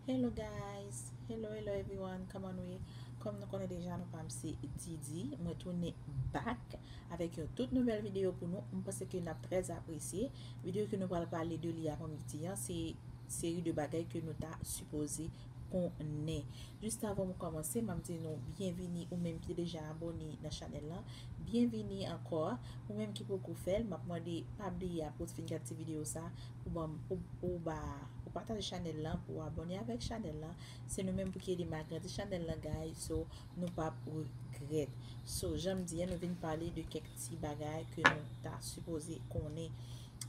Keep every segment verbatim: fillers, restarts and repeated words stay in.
Hello guys, hello hello everyone, kòman nou ye? Kòm nou konnen deja, non pa m se Didi, mwen tounen back avèk yon tout nouvèl videyo pou nou. M panse ke n ap trè apresye. Videyo ke nou pral pale de li avè midi an, se seri de bagay ke nou ta sipoze konnen. Jis avan m kòmanse, m ap di nou byenvini ou menm ki te deja abòne nan chanèl lan. Byenvini ankò. Ou menm ki poko fè l, m ap mande pa bliye apre w fin gade ti videyo sa pou ban m, pou, pou ba, pou pataje chanèl lan, pou abòne avèk chanèl lan. Se nou menm pou ki ede m agrandi chanèl lan, guys. So, nou p ap regrèt. So, jan m di an, nou vin pale de kèk ti bagay ke nou ta sipoze konnen.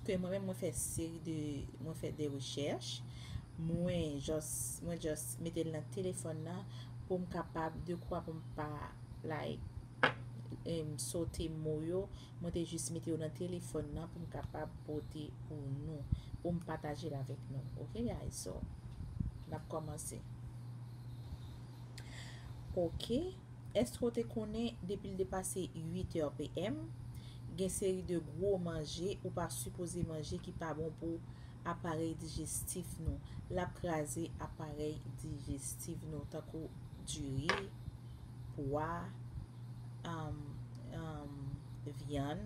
Ke mwen menm, mwen fè seri de, mwen fè de rechèch. Mwen just, mwen just mete l nan telefòn nan pou m kapab, dekwa pou m pa, like, em, sote mo yo. Mwen te jis mete yo nan telefòn nan pou m kapab pote pou nou, pou m pataje l avèk nou. Ok, guys? So, n ap kòmanse. Ok. Èske w te konnen depi l depase uit è P M, gen seri de gwo manje ou pa sipoze manje ki pa bon pou aparèy dijestif nou? L ap kraze aparèy dijestif nou, tankou diri, pwa, um, um, vyann.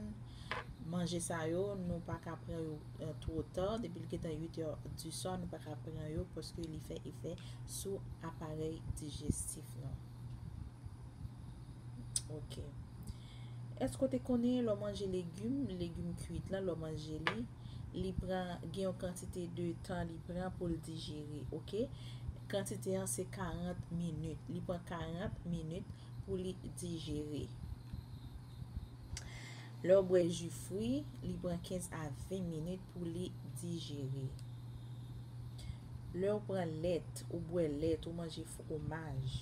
Manje sa yo, nou pa ka pran yo, eh, two ta. Depi l gentan uit è di swa, nou pa ka pran yo paske li fè efè sou aparèy dijestif nou. Ok. Èske w te konnen lè w manje legim, legim kwit lan, lè w manje li, li pran, gen yon kantite de tan li pran pou l dijere, ok? Kantite an se karant minit. Li pran karant minit pou li dijere. Lè w bwè ji fwi, li pran kenz a ven minit pou li dijere. Lè w pran lèt, ou bwè lèt, ou manje fwomaj,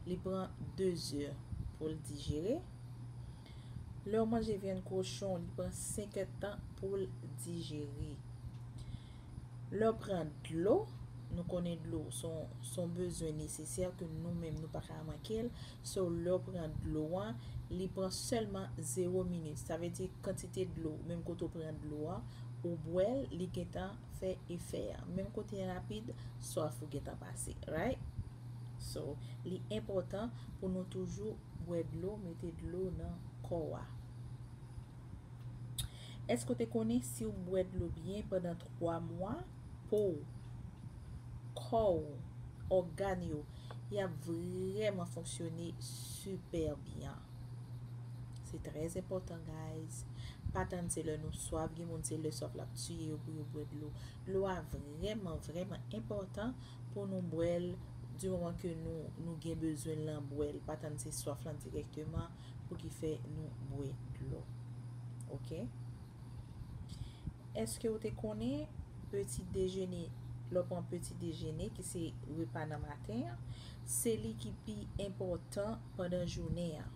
li pran de zè pou l dijere. Lè w manje vyann kochon, li pran senk èdtan pou l dijere. Lè w pran dlo, nou konnen dlo se yon, se yon bezwen nesesè ke nou menm nou pa ka manke l. So, lè w pran dlo an, li pran sèlman zewo minit. Sa vle di kantite dlo, menm kote w pran dlo an, ou bwè l, li gentan fè efè a. Menm kote an rapid, swaf ou gentan pase, right? So, li enpòtan pou nou toujou bwè dlo, mete dlo nan kò a. Èske w te konnen si w bwè dlo byen pandan twa mwa, po w, kò w, ògàn yo, y ap vrèman fonksyone sipè byen? Se trè enpòtan, guys. Pa tann se lè nou swaf, gen moun se lè swaf l ap tiye yo pou yo bwè dlo. Dlo a vrèman, vrèman enpòtan pou nou bwè l di moman ke nou, nou gen bezwen l nan bwè l. Pa tann se swaf lan dirèkteman pou ki fè nou bwè dlo. Ok? Èske w te konnen peti dejene, lè w pran peti dejene, ki se repa nan maten an, se li ki pi enpòtan pandan jounen an?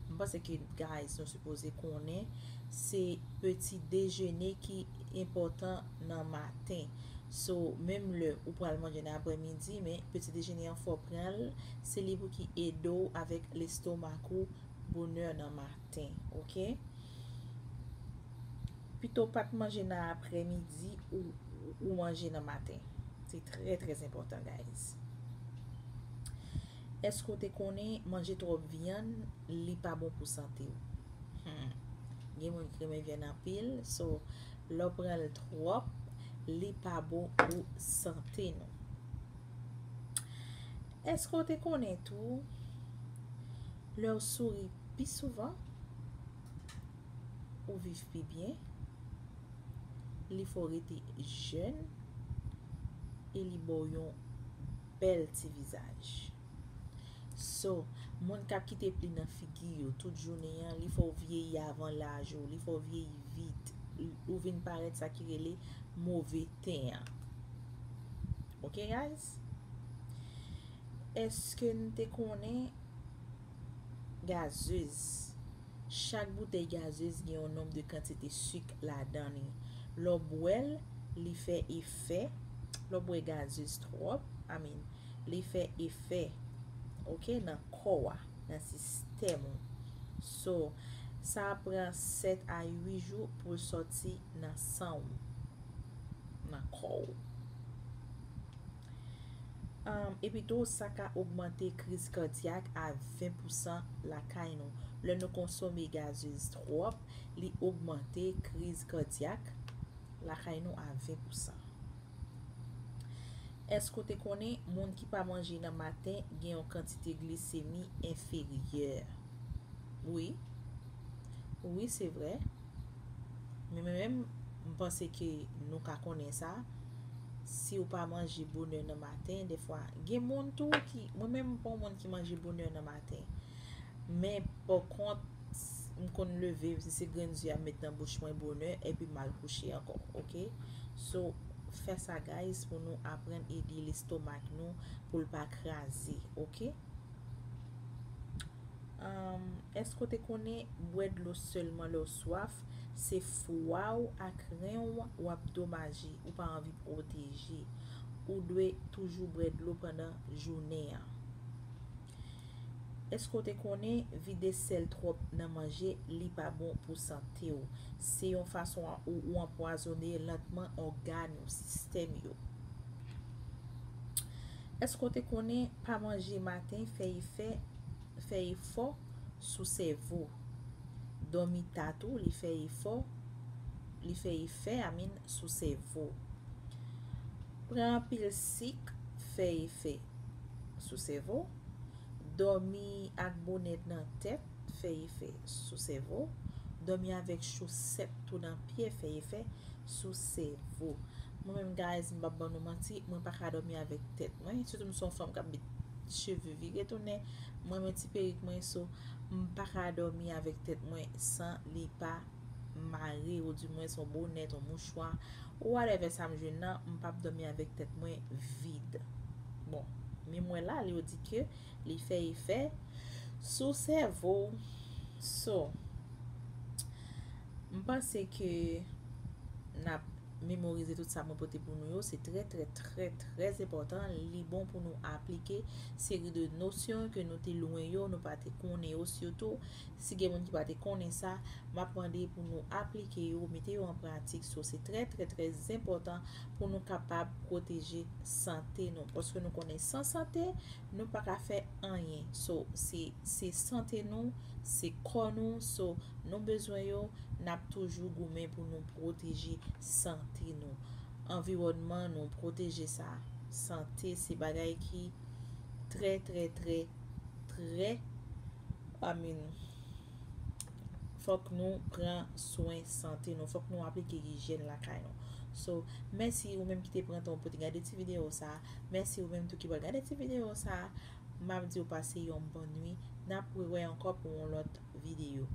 M panse ke, guys, nou sipoze konnen se peti dejene ki enpòtan nan maten. So, menm lè ou pral manje nan aprèmidi, men peti dejene an fò w pran l, se li pou ki ede w avèk lestomak ou bonè nan maten, ok? Pito w pa t manje nan aprèmidi ou, ou manje nan maten. Se trè, trè enpòtan, guys. Èske w te konnen manje twòp vyann, li pa bon pou sante w? Hmm. Gen moun ki renmen vyann anpil, so, lè w pran l twòp, li pa bon pou sante nou. Èske w te konnen tou, lè w souri pi souvan, ou viv pi byen, li fè w rete jèn e li ba w yon bèl ti vizaj. So, moun k ap kite pli nan figi yo tout jounen an, li fè w vyeyi avan laj ou, li fè w vyeyi vit, ou vin parèt sa ki rele move ten an. Ok, guys? Èske n te konnen gazez? Chak boutèy gazez gen yon nonb de kantite sik ladan li. Lè w bwè l, li fè efè. Lè w bwè gazez twòp, I mean, li fè efè, ok, nan kò a, nan sistèm ou. So, sa ap pran sèt a uit jou pou l sòti nan san w, nan kò w. Um, epi tou, sa ka ogmante kriz kadyak a ven pousan lakay nou. Lè nou konsome gazez twòp, li ogmante kriz kadyak lakay nou a ven pousan. Èske w te konnen moun ki pa manje nan maten gen yon kantite glisemi enferyè? Wi. Wi, se vre. Men mwen menm, m panse ke nou ka konnen sa. Si w pa manje bonè nan maten, dèfwa, gen moun tou ki, mwen menm, m pa yon moun ki manje bonè nan maten. Men, pa kont, m konn leve, si se grenn zye a m met nan bouch mwen bonè, epi m al kouche ankò, oke? So, fè sa, guys, pou nou aprann ede lestomak nou, pou l pa kraze, oke? Um, èske w te konnen bwè dlo sèlman lè w swaf, se fwa w ak ren w w ap domaje, ou pa anvi pwoteje. Ou dwe toujou bwè dlo pandan jounen an. Èske w te konnen vide sèl twòp nan manje, li pa bon pou sante w? Se yon fason a ou, ou anpwazone lantman ògàn ou, sistèm yo. Èske w te konnen pa manje maten fè efè, fè efò sou sèvo? Dòmi ta tou, li fè efò, li fè efè, I mean, sou sèvo. Pran anpil sik fè efè sou sèvo. Dòmi ak bonèt nan tèt fè efè sou sèvo. Dòmi avèk chosèt tou nan pye fè efè sou sèvo. Mwen menm, guys, m p ap ban nou manti, mwen pa ka dòmi avèk tèt mwen. Sitou m se yon fanm k ap met cheve vire tounen. Mwen renmen ti perik mwen, so m pa ka dòmi avèk tèt mwen san li pa mare, ou dimwens yon bonèt, yon mouchwa, ou whatever sa m jwenn nan, m p ap dòmi avèk tèt mwen vid. Bon, men mwen la, li yo di ke li fè efè sou sèvo w. So, m panse ke n ap memorize tout sa mwen pote pou nou yo. Se trè, trè, trè, trè enpòtan. Li bon pou nou aplike seri de nosyon ke nou te lwen yo, nou pa te konnen yo sitou. Si gen moun ki pa te konnen sa, m ap mande pou nou aplike yo, mete yo an pratik. So, se trè, trè, trè enpòtan pou nou kapab pwoteje sante nou. Paske nou konnen san sante, nou pa ka fè anyen. So, se, se sante nou, se kò nou. So, nou bezwen yo, n ap toujou goumen pou nou pwoteje sante nou. Anviwònman nou, pwoteje sa. Sante, se bagay ki trè, trè, trè, trè, I mean, fòk nou pran swen sante nou. Fòk nou aplike ijyèn lakay nou. So, mèsi ou menm ki te pran tan pou te gade ti videyo sa. Mèsi ou menm tou ki pral gade ti videyo sa. M ap di w pase yon bòn nwi. N ap rewè ankò pou yon lòt videyo.